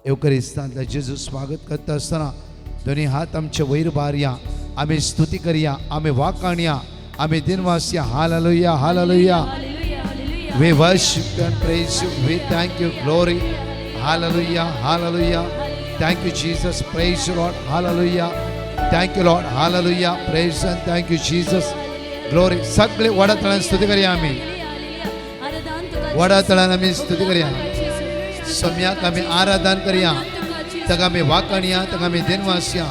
येवकरिस्तांतल्या जेजू स्वागत करता आसतना दोनी हात आमचे वयर बारया, आमी स्तुती करया, आमी वाकाणया, आमी दिनवासया. Hallelujah, hallelujah. We worship and praise you. We thank you. Glory. Hallelujah. Hallelujah. Thank you, Jesus. Praise you, Lord. Hallelujah. Thank you, Lord. Hallelujah. Praise and thank you, Jesus. Glory. सगळे व्हडा तळान स्तुती करया आमी. व्हडा तळान आमी स्तुती करया. सोम्याक आमी आराधन करया, ताका आमी वाकाणया, ताका आमी दिनवासया.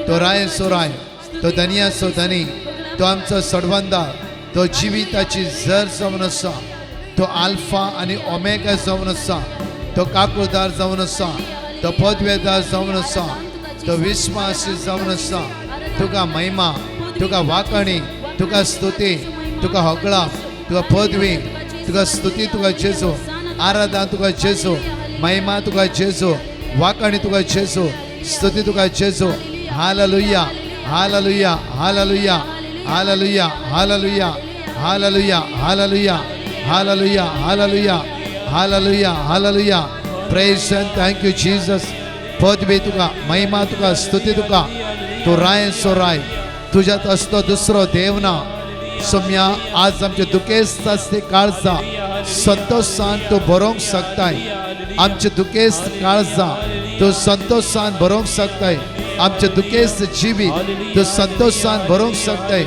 तो राय सो राय, तो धनिया सो धनी, तो आमचो सडवंदार, तो जिविताची जर जावन आसा, तो आल्फा आनी ओमेगा जावन आसा, तो काकुळदार जावन आसा, तो पदवेदार जावन आसा, तो विस्वासी जावन आसा. तुका महिमा, तुका वाकणी, तुका स्तुती, तुका होगळा, तुका पदवी, तुका स्तुती, तुका जेजू, आराधना तुका जेजू, महिमा तुका जेजू, वाकणी तुका जेजू, स्तुती तुका जेजू. Hallelujah, hallelujah, hallelujah, hallelujah, hallelujah, hallelujah, hallelujah, hallelujah, hallelujah, hallelujah, hallelujah. Praise and thank you, Jesus. पदवी तुका, महिमा तुका, स्तुती तुका. तूं राय सो राय, तुज्यात असलो दुसरो देव ना. सोम्या, आज आमचे दुखेस्त आसते काळजा संतोषान तूं बरोवंक शकताय. आमचे दुखेस्त काळजा तूं संतोषान बरोवंक शकताय. आमचे दुखेस्त जिवीत तूं संतोषान बरोवंक शकताय.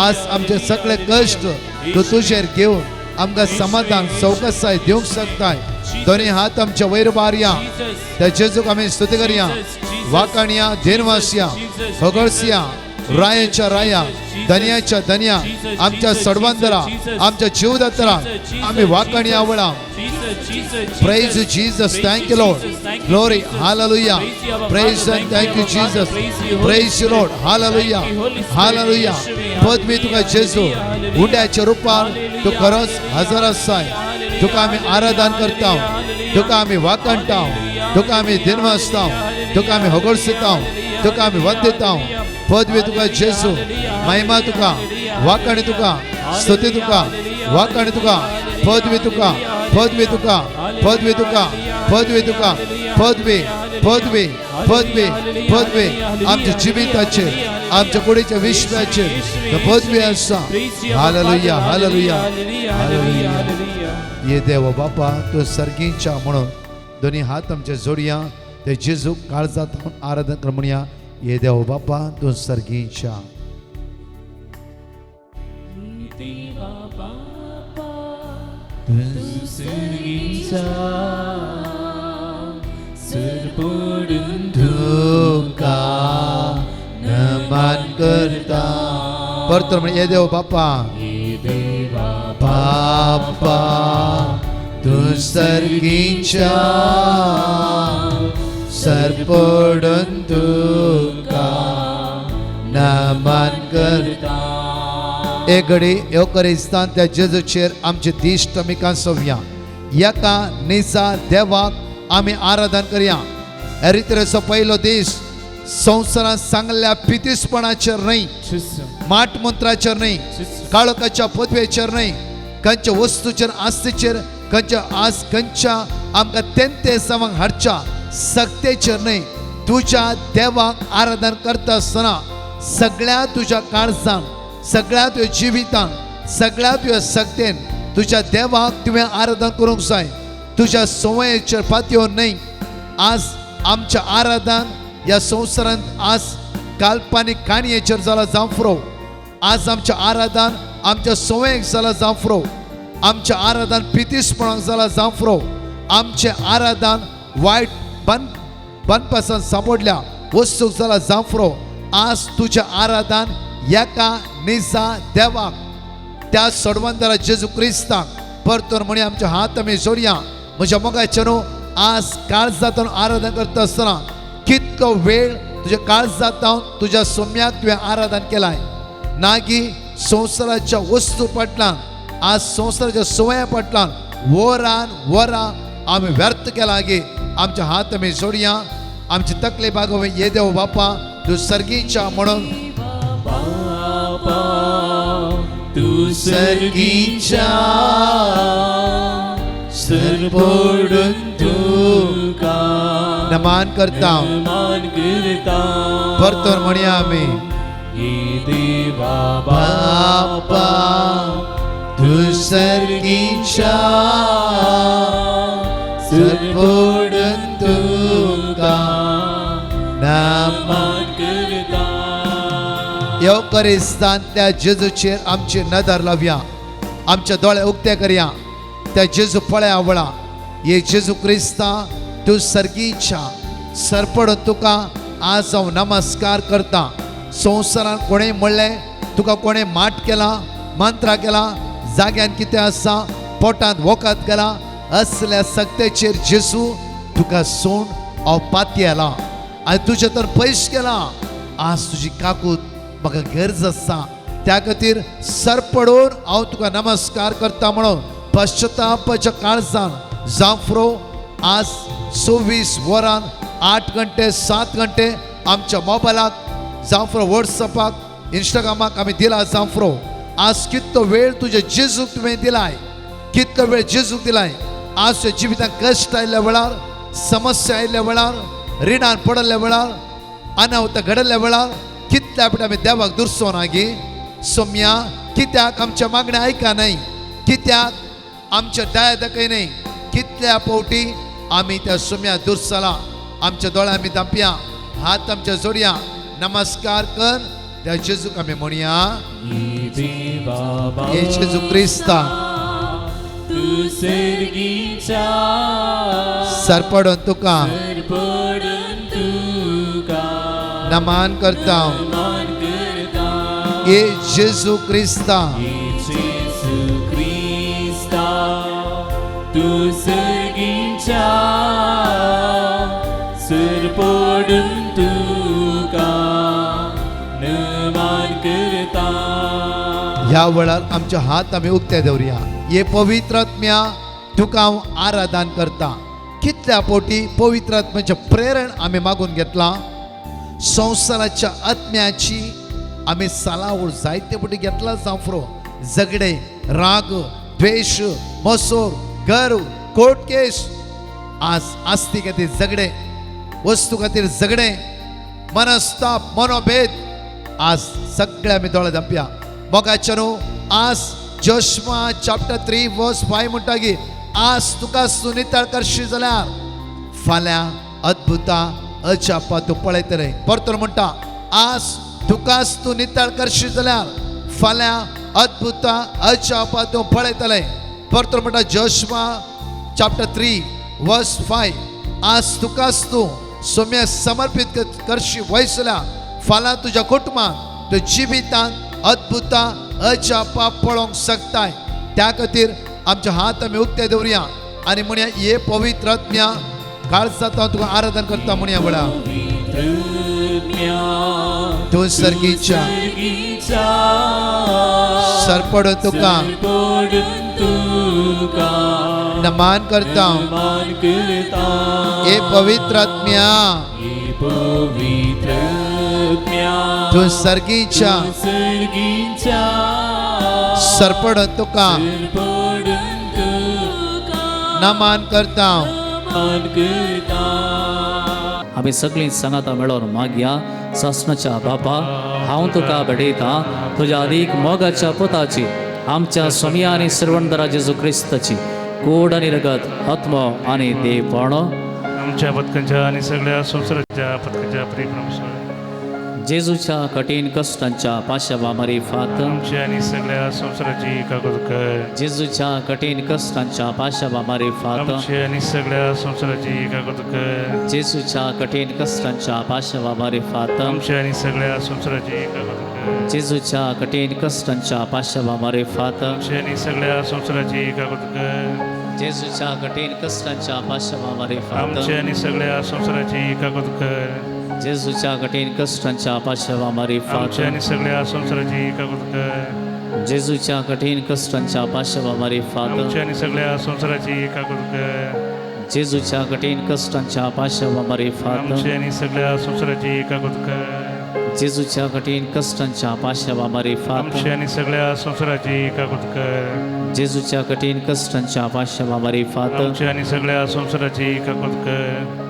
आज आमचे सगळे कश्ट तूं तुजेर घेवन आमकां समाधान, सवकसाय दिवंक शकताय. दोनी हात आमच्या वयर बारया, त्या जेजूक आमी स्तुती करया, वाकाणया, धेनवासया, होगळसिया. रायाच्या राया, धन्याच्या धन्या, आमच्या सडवंदरा, आमच्या जीवदातरा आम्ही वाकाणी आवळा. Praise you, Jesus. Thank you, Lord. Glory. Hallelujah. Praise and thank you, Jesus. Praise you, Lord. Hallelujah. Hallelujah. पदवी तुका जेजू. उंड्याच्या रुपान तू खरोच हजर आसाय. तुका आमी आराधन करता, तुका आमी वाकणता, तुका आमी दिनवासता, तुका आमी होगडसिता, तुका आमी वंदिता. पदवी तुका जेजू, महिमा तुका, वाकणी तुका, स्तुती तुका, वाकणी तुका, पदवी तुका, पदवी तुका, पदवी तुका, पदवी तुका, पदवी, पदवी, पदवी, पदवी. आमच्या जिविताचे, आमच्या कुडीच्या विश्वाचे पदवी आसा. Hallelujah, hallelujah, hallelujah. ये देव बापा, तूं सर्गींच्या म्हणून दोन्ही हात आमचे जोडया, ते जेजूक काळजात आराधन कर म्हणया, ये देव बापा, तूं सर्गींच्या. देवा बापा, तूं सर्गीच्या, सरपडून तुका नमन करता. परत म्हण, ये देव बापा. हे देवा बापा, तूं सर्गीच्या, सरपडून तुका नमन करता. एक घडी येवकरिस्तान त्या जेजूचेर आमचे दिश्ट आमी कांसोवया. एका निजा देवाक आमी आराधन करया. ह्या रितरेचो पयलो दीस संवसारांत सांगल्या पितीसपणाचेर न्हय, माट मंत्राचेर न्हय, काळोखाच्या पदवेचेर न्हय, खंयच्या वस्तूचेर, आस्तीचेर, खंयच्या आस, खंयच्या आमकां तेंते सावांक हाडच्या सक्तेचेर न्हय. तुज्या देवाक आराधन करता आसतना सगळ्या तुज्या काळजान, सगळ्या तुज्या जिवितान, सगळ्या तुज्या सक्तेन तुज्या देवाक तुवें आराधन करूंक जाय. तुज्या संवयेचेर पातयेवन न्हय. आज आमच्या आराधन ह्या संवसारांत आज काल्पनीक काणयेचेर जाला जावं. आज आमच्या आराधन आमच्या संवयेक जाला जावं. आमच्या आराधन पितीसपणाक जाला जावं. आमचें आराधन वायट बन बनपासान सांपडल्या वस्तूक जाला जावं. आज तुज्या आराधन एका निजा देवाक, त्या सोडवंतरा जेजू क्रिस्ताक परतून म्हणी आमचे हात आमी जोडया. म्हज्या मोगाचे न्हू, आज काळजांतून आराधन करता आसतना कितलो वेळ तुज्या काळजांत तुज्या सोम्याक तुवें आराधन केलाय? ना की संवसाराच्या वस्तू पटलान, आज संवसाराच्या संवया पटलान वरान वरां आमी व्यर्थ केला गे? आमचे हात आमी जोडया, आमची तकले बागोवे, ये देव बापा, तूं सर्गीच्या म्हणून. बापा, तूं सर्गीच्या, सरपडून तुका नमान करता. नमान करता. परतून म्हणया आमी. ये देवा बापा तूं सर्गीच्या सरपडून तुका नमान नमान करता. येवकरिस्तांतल्या जेजूचेर आमची नदर लावया, आमचे दोळे उक्ते करया, त्या जेजू पळया वळा. ये जेजू क्रिस्ता तूं सर्गीच्या सरपडून तुका आज हांव नमस्कार करता. संवसारान कोणें म्हणलें तुका, कोणें माट केला, मंत्रा केला, जाग्यान कितें आसा, पोटांत वखद केला, असल्या सक्तेचेर जेजू तुका सोड हांव पातयेला आनी तुजे तर पयस केला. आज तुजी काकूत म्हाका गरज आसा, त्या खातीर सरपडून हांव तुका नमस्कार करता म्हणून पश्चतापाच्या काळजान जाफरो आज 24 वरां 8 घंटे 7 घंटे आमच्या मोबायलाक जाफरो वॉट्सअपाक इंस्टाग्रामाक आमी दिला. जाफरो आज कितलो वेळ तुज्या जेजूक तुवें दिलाय, कितलो वेळ जेजूक दिलाय. आज तुज्या जिवितांत कश्ट आयिल्ल्या वेळार, समस्या आयिल्ल्या वेळार, रिणान पडिल्ल्या वेळार, अनावत घडल्या वेळार कितल्या फावटी आमी देवाक दुरसो ना गे. सोम्या कित्याक आमच्या मागण्या आयका न्हय, कित्याक आमच्या दया दाखय न्हय. कितल्या फावटी आमी त्या सोम्या दुरसला. आमच्या दोळ्या आमी धांपया, हात आमच्या जोडया, नमस्कार कर त्या जेजूक आमी म्हणया. ये देवा ये जेजू क्रिस्ता तूं सर्गीच्या सरपडून तुका सरपडून तुका नमान करता. नमान करता. ये जेजू क्रिस्ता ये जेजू क्रिस्ता तूं सर्गीच्या सरपडून तुका नमान करता. ह्या वेळार आमचे हात आमी उक्ते दवरुया. हे पवित्र आत्म्या तुका हांव आराधन करता. कितल्या पोटी पवित्र आत्म्याचें प्रेरण आमी मागून घेतलां. संवसाराच्या आत्म्याची आमी सालावळ जायते फावटी घेतला. जांफरो झगडे, राग, द्वेश, मसोर, गर्व, कोर्ट केस, आज आस्ती खातीर झगडे, वस्तू खातीर झगडे, मनस्ताप, मनोभेद, आज सगळे आमी दोळे धांपया. मोगाचे न्हू आज जोशमा चॅप्टर 3 वर्स 5 म्हणटा की आज तुका सुनितळ करशी जाल्यार फाल्यां अद्भुता अजापा तूं पळयतलें. परतून म्हणटा आज तुकाच तूं नितळ करशी जाल्यार फाल्यां अद्भुता अजापा तूं पळयतलें. परतून म्हणटा जोशमा चॅप्टर 3 वर्स 5 आज तुकाच तूं सोम्या समर्पीत करशी वयसल्या फाल्यां तुज्या कुटुंबान तुज्या जिवितान अद्भुता अजापा पळोवंक शकताय. त्या खातीर आमचे हात आमी उक्ते दवरुया आनी म्हणया हे पवित्र आत्म्या काळजांत हांव तुका आराधन करता. म्हणया वेळा तूं सर्गीच्या सरपडून तुका नमान करता. हे पवित्र आत्म्या तूं सर्गीच्या सरपडून तुका नमान करता. आमी सगळीं सांगाता मेळोन मागया. सासणाच्या बापा हांव तुका भेटयता तुज्या अदीक मोगाच्या पुताची आमच्या स्वामी आनी सर्वंदरा जेजू क्रिस्ताची कोड आनी रगत आत्मो आनी देवपण आमच्या पथकांच्या आणि सगळ्या संसाराच्या पथकांच्या प्रेम जेजूच्या कठीण कश्टांच्या पाशावा मारिफात आमच्या आणि सगळ्या संसाराची कागद कर. जेजूच्या कठीण कश्टांच्या पाशावा मारिफात आमच्या आणि सगळ्या संसाराची कागद कर. जेजूच्या कठीण कश्टांच्या पाशावा मारिफात आमच्या आणि सगळ्या संसाराची कागद कर. जेजूच्या कठीण कश्टांच्या पाशावा मारिफात आमच्या आणि सगळ्या संसाराची कागद कर. जेजूच्या कठीण कश्टांच्या पाशावा मारिफात आमच्या आणि सगळ्या संसाराची कागद कर. जेजूच्या कठीण कश्टांच्या पाशावा मारिफात आमच्या आणि सगळ्या संसाराची कागद कर. जेजूच्या कठीण कश्टांच्या पाशावा मारिफात आमच्या आणि सगळ्या संसाराची कागद कर. जेजूच्या कठीण कश्टांच्या पाशावा मारिफात आमच्या आणि सगळ्या संसाराची कागद कर. जेजूच्या कठीण कश्टांच्या पाशावा मारिफात आमच्या आणि सगळ्या संसाराची कागद कर. जेजूच्या कठीण कश्टांच्या पाशावा मारिफात आमच्या आणि सगळ्या संसाराची कागद कर.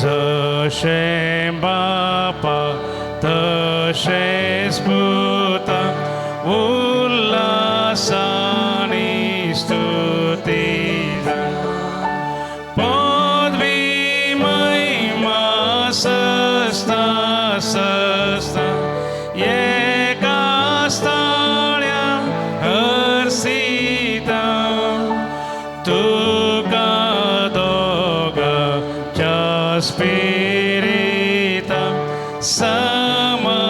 जशें बापा तशेंच पुता उल्हासानी स्तुती पदवी महिमा सस्ता सस्ता एका स्थाळ्या हर्षिता तुका दोगांच्या स्पिरिता समसर्व.